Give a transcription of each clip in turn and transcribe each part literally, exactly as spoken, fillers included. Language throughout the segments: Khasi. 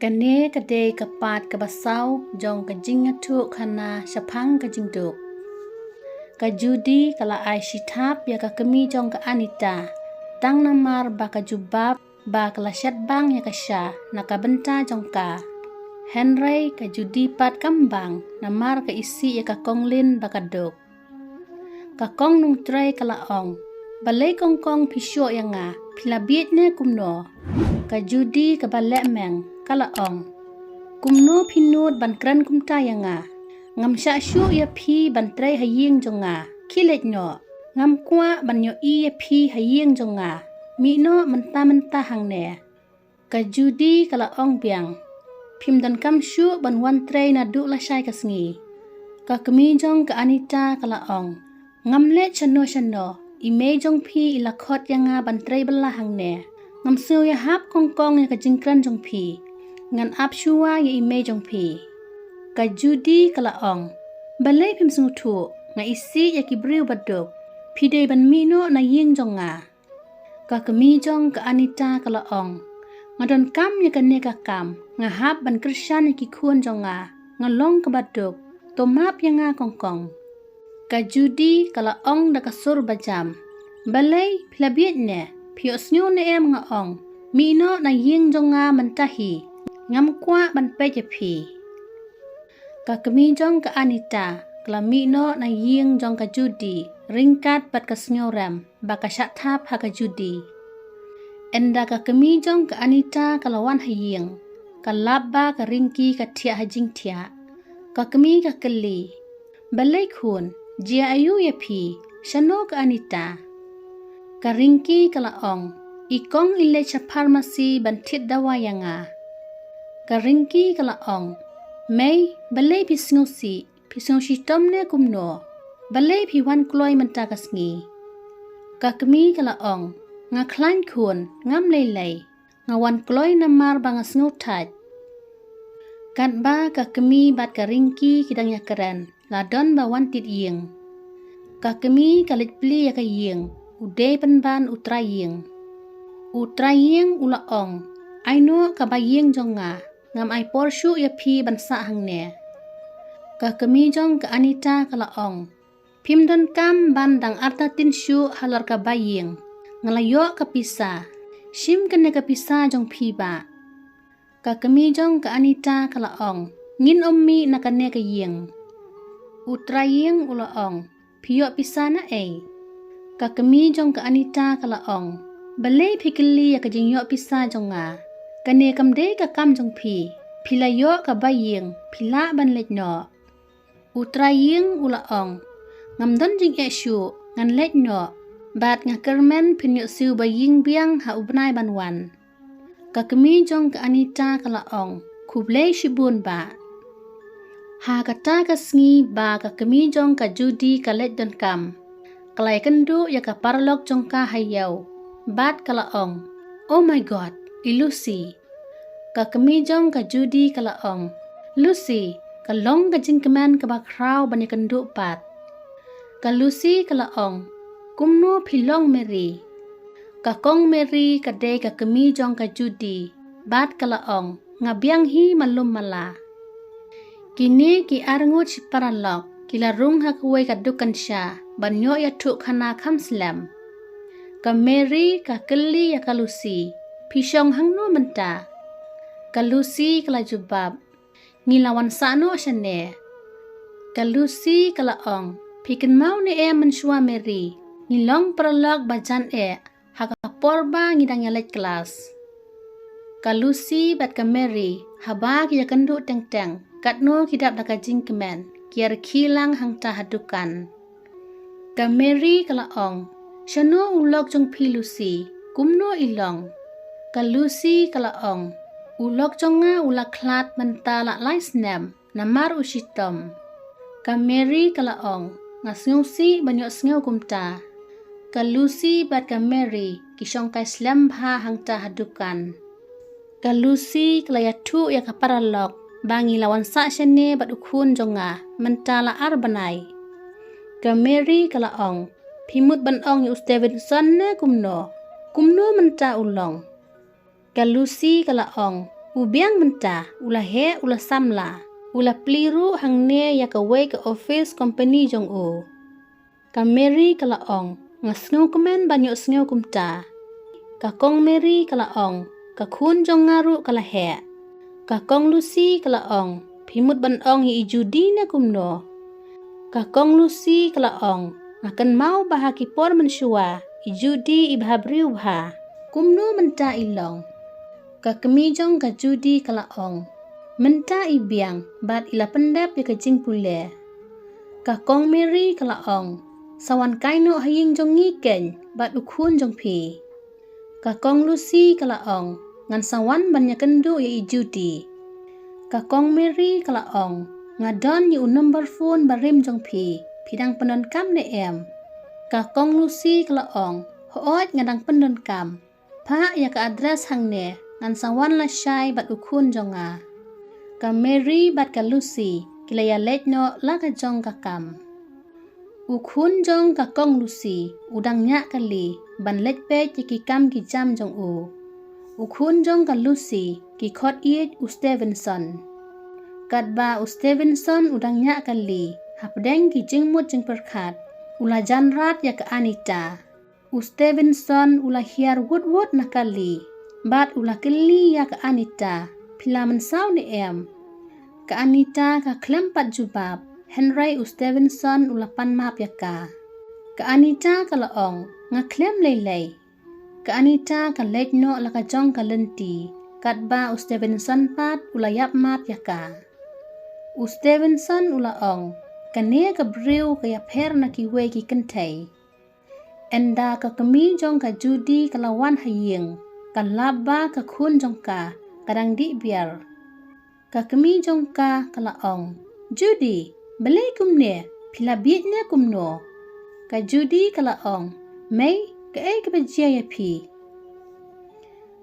Kane ka dei ka part kaba saw jong ka jingïathuhkhana shaphang ka jingduk. Ka Judy ka la ai shithap ïa ka kmie jong ka Anita, tang namar ba ka jubab ba ka la shet bang ïa ka sha na ka bynta jong ka. Hynrei ka Judy pat kam bang namar ka isih ïa ka Kong Lynn ba ka duk. Ka Kong Nongtrei ka la ong, "Balei Kong Kong phi shoh ïa nga, phi la bieit ne kumno?" Ka Judy kaba lehmeng ka la ong, "Kumno phi nud ban kren kumta ïa nga? Ngam shah shuh ïa phi ban trei ha ïing jong nga. Khie leit noh. Ngam kwah ban ïohi ïa phi ha ïing jong nga. Mih noh mynta mynta hangne." Ka Judy ka la ong biang, "Phim donkam shuh ban wan trei naduh lashai ka sngi." Ka kmie jong ka Anita ka la ong, "Ngam leit shano shano, i mei jong phi i la khot ïa nga ban trei bylla hangne. Ngam sngew ïahap Kong Kong ïa ka jingkren jong phi. Ngan ap shuwa ïa i mei jong phi." Ka Judy ka la ong, "Balei phim sngewthuh, nga isih ïa ki briew ba duk. Phi dei ban mih noh na ïing jong nga." Ka kmie jong ka Anita ka la ong, "Nga donkam ïa kane ka kam, nga hap ban kyrshan ïa ki khun jong nga, nga long kaba duk, to map ïa nga Kong Kong." Ka Judy ka la ong da ka sur ba jam, "Balei phi la bieit ne, phi ïohsngew ne em nga ong, mih noh na ïing jong nga mynta hi, ngam kwah ban peit ïa phi." Ka kmie jong ka Anita ka la mih noh na ïing jong ka Judy ryngkat bad ka sngewrem ba ka shah thap ha ka Judy. Ynda ka kmie jong ka Anita ka la wan ha ïing, ka lap ba ka Rinki ka thiah ha jingthiah. Ka kmie ka kylli, "Balei khun, jia aïu ïa phi, shano ka Anita?" Ka Rinki ka la ong, "I kong i leit sha pharmacy ban thied dawai ïa nga." Ka Rinki ka la ong, "Mei, balei phi sngewsih, phi sngewshitom ne kumno? Balei phi wan kloi mynta ka sngi?" Ka kmie ka la ong, "Nga khlaiñ khun, ngam lei lei. Nga wan kloi namar ba nga sngewthait." Katba ka kmie bad ka Rinki ki dang ïakren, la don ba wan tied ïing. Ka kmie ka leit plie ïa ka ïing, u dei pynban u trai ïing. U trai ïing u la ong, "Ai noh ka bai ïing jong nga, ngam ai por shuh ïa phi ban sah hangne." Ka kmie jong ka Anita ka la ong, "Phim donkam ban dang artatien shuh halor ka bai ïing. Nga la ïoh ka pisa. Shim kane ka pisa jong phi bah." Ka kmie jong ka Anita ka la ong, "Ngin ym mih na kane ka ïing." U trai ïing u la ong, "Phi ïoh pisa na ei?" Ka kmie jong ka Anita ka la ong, "Balei phi kylli ïa ka jingïoh pisa jong nga? Kane kam dei ka kam jong phi. Phi la ïoh ka bai ïing, phi lah ban leit noh." U trai ïing u la ong, "Ngam don jingeh shuh, ngan leit noh. Bad nga kyrmen phin ïoh siew bai ïing biang ha u bnai ban wan." Ka kmie jong ka Anita ka la ong, "Khublei shibun bah." Ha kata ka sngi ba ka kmie jong ka Judy ka leit donkam, ka la ïakynduh ïa ka paralok jong ka ha ïew. Bad ka la ong, "Oh my God, i Lucy." Ka kmie jong ka Judy ka la ong, "Lucy, ka long ka jingkmen kaba khraw ban ïakynduh pat." Ka Lucy ka la ong, "Kumno phi long Mary?" Ka kong Mary ka dei ka kmie jong ka Judy, bad ka la ong, "Nga biang hi malum mala." Kine ki arngut shi paralok ki la rung ha kawei ka dukan sha ban ïoh ïathuhkhana kham slem. Ka Mary ka kylli ïa ka Lucy, "Phi shong hangno mynta?" Ka Lucy ka la jubab, "Ngi la wan sah noh shane." Ka Lucy ka la ong, "Phi kynmaw ne em mynshuwa Mary, ngi long paralok ba jan eh ha ka por ba ngi dang ïaleit klas." Ka Lucy bad ka Mary haba ki ïakynduh teng teng katno ki dap da ka jingkmen, ki ïarkhie lang hangta ha dukan. Ka Mary ka la ong, "Shano u lok jong phi Lucy, kumno i long?" Ka Lucy ka la ong, "U lok jong nga u la khlad mynta la lai snem namar u shitom." Ka Mary ka la ong, "Nga sngewsih ban ïohsngew kumta." Ka Lucy bad ka Mary ki shongkai slem bha hangta ha dukan. Ka Lucy ka la ïathuh ïa ka paralok ba ngi la wan sah shane bad u khun jong nga mynta la ar bnai. Ka Mary ka la ong, "Phi mut ban ong ïa u Stevenson ne kumno? Kumno mynta u long?" Ka Lucy ka la ong, U Biang mynta u la heh, u la samla, u la plie ruh hangne ïa kawei ka office company jong u. Ka Mary ka la ong, nga sngewkmen ban ïohsngew kumta. Ka Kong Mary ka la ong, ka khun jong nga ruh ka la heh. Ka Kong Lucy ka la ong, phi mut ban ong ïa i Judy ne kumno? Ka Kong Lucy ka la ong, nga kynmaw ba ha ki por mynshuwa i Judy i bha briew bha. Kumno mynta i long? Ka kmie jong ka Judy ka la ong, mynta i biang bad i la pyndep ïa ka jingpule. Ka Kong Mary ka la ong, sa wan kai noh ha ïing jong ngi keiñ bad u khun jong phi. Ka Kong Lucy ka la ong, ngan sa wan ban ïakynduh ïa i Judy. Ka Kong Mary ka la ong, nga don ïa u number phone barim jong phi, phi dang pyndonkam ne em? Ka Kong Lucy ka la ong, hooid nga dang pyndonkam. Phah ïa ka address hangne, ngan sa wan lashai bad u khun jong nga. Ka Mary bad ka Lucy ki la ïaleit noh la ka jong ka kam. U khun jong ka Kong Lucy u dang ñiah kali ban leit peit ïa ki kam ki jam jong u. U khun jong ka Lucy ki khot ïeit u Stevenson. Katba u Stevenson u dang ñiah kali hapdeng ki jingmut jingpyrkhat, u la janrat ïa ka Anita. U Stevenson u la hiar wut wut na kali bad u la kylli ïa ka Anita, phi la mynsaw ne em? Ka Anita ka khlem pat jubab, hynrei u Stevenson u la pan map ïa ka. Ka Anita ka la ong, nga khlem lei lei. Ka Anita ka leit noh la ka jong ka lynti, katba u Stevenson pat u la ïap map ïa ka. U Stevenson u la ong, kane ka briew ka ïapher na kiwei ki kynthei. Ynda ka kmie jong ka Judy ka la wan ha ïing, ka lap ba ka khun jong ka ka dang dih biar. Ka kmie jong ka ka la ong, Judy, balei kumne, phi la bieit ne kumno? Ka Judy ka la ong, mei, kaei kaba jia ïa phi?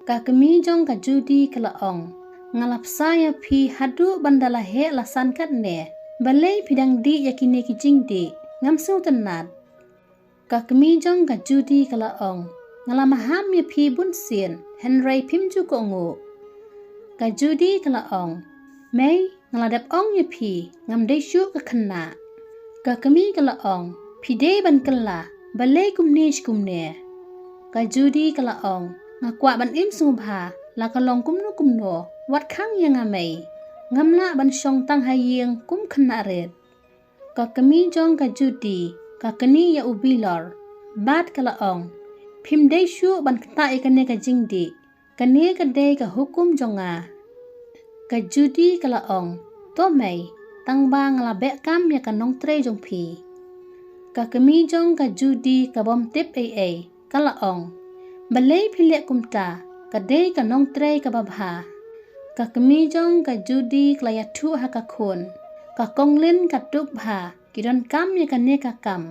Ka kmie jong ka Judy ka la ong, nga la bsa ïa phi haduh ban da la heh la san katne, balei phi dang dih ïa kine ki jingdih, ngam sngewtynnat. Ka kmie jong ka Judy ka la ong, nga la maham ïa phi bun sien, hynrei phim ju kohnguh. Ka Judy ka la ong, mei, nga la dep ong ïa phi, ngam dei shuh ka khynnah. Ka kmie ka la ong, phi dei ban kylla, balei kumne shi kumne? Ka Judy ka la ong, nga kwah ban im sngewbha, la ka long kumno kumno, wat khang ïa nga mei. Ngam lah ban shong tang ha ïing kum khynnah rit. Ka kmie jong ka Judy ka knieh ïa u bilor bad ka la ong, phim dei shuh ban ktah ïa kane ka jingdih, kane ka dei ka hukum jong nga. Ka Judy ka la ong, to mei, tang ba nga la beh kam ïa ka nongtrei jong phi. Ka kmie jong ka Judy ka bym tip ei ei, ka la ong, balei phi leh kumta, ka dei ka nongtrei kaba bha. Ka kmie jong ka Judy ka la ïathuh ha ka khun, ka Konglin ka duk bha, ki donkam ïa kane ka kam.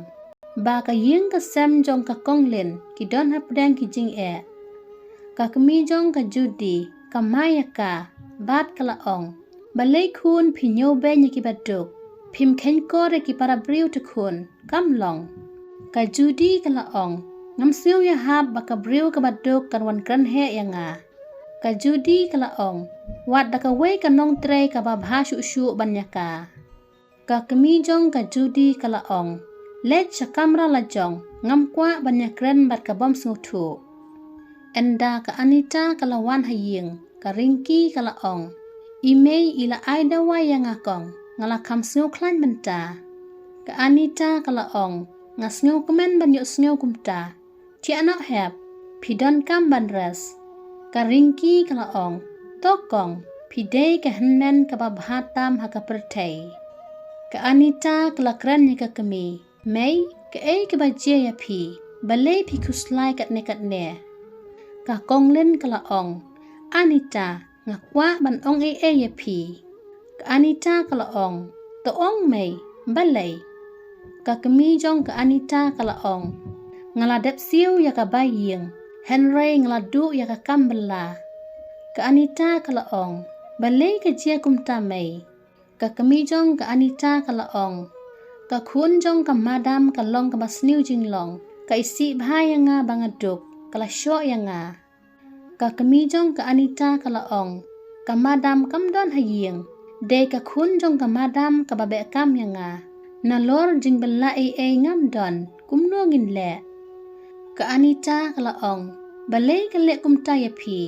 Ba ka ïing ka sem jong ka Konglin ki don hapdeng ki jingeh. Ka kmie jong ka Judy ka mai ïa ka bad ka la ong, balei khun phi ñiewbeiñ ïa kiba duk, phim kheiñkor ïa ki para briew te khun, kam long. Ka Judy ka la ong, ngam sngew ïahap ba ka briew kaba duk kan wan kren heh ïa nga. Ka Judy ka la ong, wat da kawei ka nongtrei kaba bha shuh shuh ban ïa ka. Ka kmie jong ka Judy ka la ong, leit sha kamra la jong, ngam kwah ban ïakren bad ka bym sngewthuh. Ynda ka Anita ka la wan ha ïing, ka Ringki ka la ong, i mei i la ai dawai ïa nga kong, nga la kham sngewkhlaiñ mynta. Ka Anita ka la ong, nga sngewkmen ban ïohsngew kumta. Thiah noh hep, phi donkam ban rest. Ka Ringki ka la ong, to kong, phi dei ka hynmen kaba bha tam ha ka pyrthei. Ka Anita ka la kren ïa ka kmie, mei, kaei kaba jia ïa phi, balei phi khuslai katne katne? Ka Konglin ka la ong, Anita, nga kwah ban ong ei ei ïa phi. Ka Anita ka la ong, to ong mei, balei? Ka kmie jong ka Anita ka la ong, nga la dep siew ïa ka bai ïing, hynrei nga la duh ïa ka kam bylla. Ka Anita ka la ong, balei ka jia kumta mei? Ka kmie jong ka Anita ka la ong, ka khun jong ka madam ka long kaba sniew jinglong, ka isih bha ïa nga ba nga duk, ka la shoh ïa nga. Ka kmie jong ka Anita ka la ong, Ka Madam kam don ha ïing. Dei ka khun jong ka Madam kaba beh kam ïa nga. Nalor jingbylla ei ei ngam don. Kumno ngin leh? Ka Anita ka la ong, balei ka leh kumta ïa phi?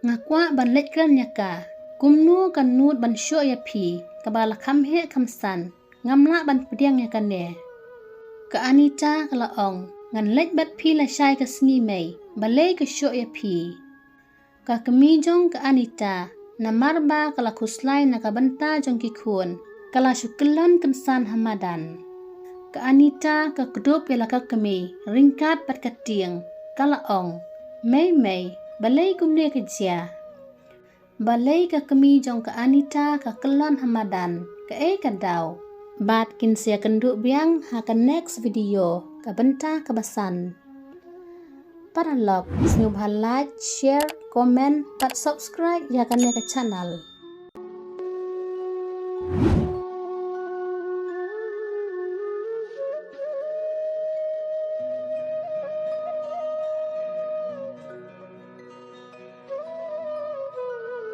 Nga kwah ban leit kren ïa ka. Kumno ka nud ban shoh ïa phi, kaba la kham heh kham san? Ngam lah ban pdiang ïa kane. Ka Anita ka la ong, ngan leit bad phi lashai ka sngi mei, balei ka shoh ïa phi? Ka kmie jong ka Anita, namar ba ka la khuslai na ka bynta jong ki khun, ka la shu kyllon kynsan ha madan. Ka Anita ka kdup ïa la ka kmie, ryngkat bad ka tieng, ka la ong, mei mei, balei kumne ka jia? Balei ka kmie jong ka Anita ka kyllon ha madan, kaei ka daw? Bad kin sa ïakynduh biang ha ka next video, ka bynta kaba san. Paralok, sngewbha like, share, comment bad subscribe ïa kane ka channel.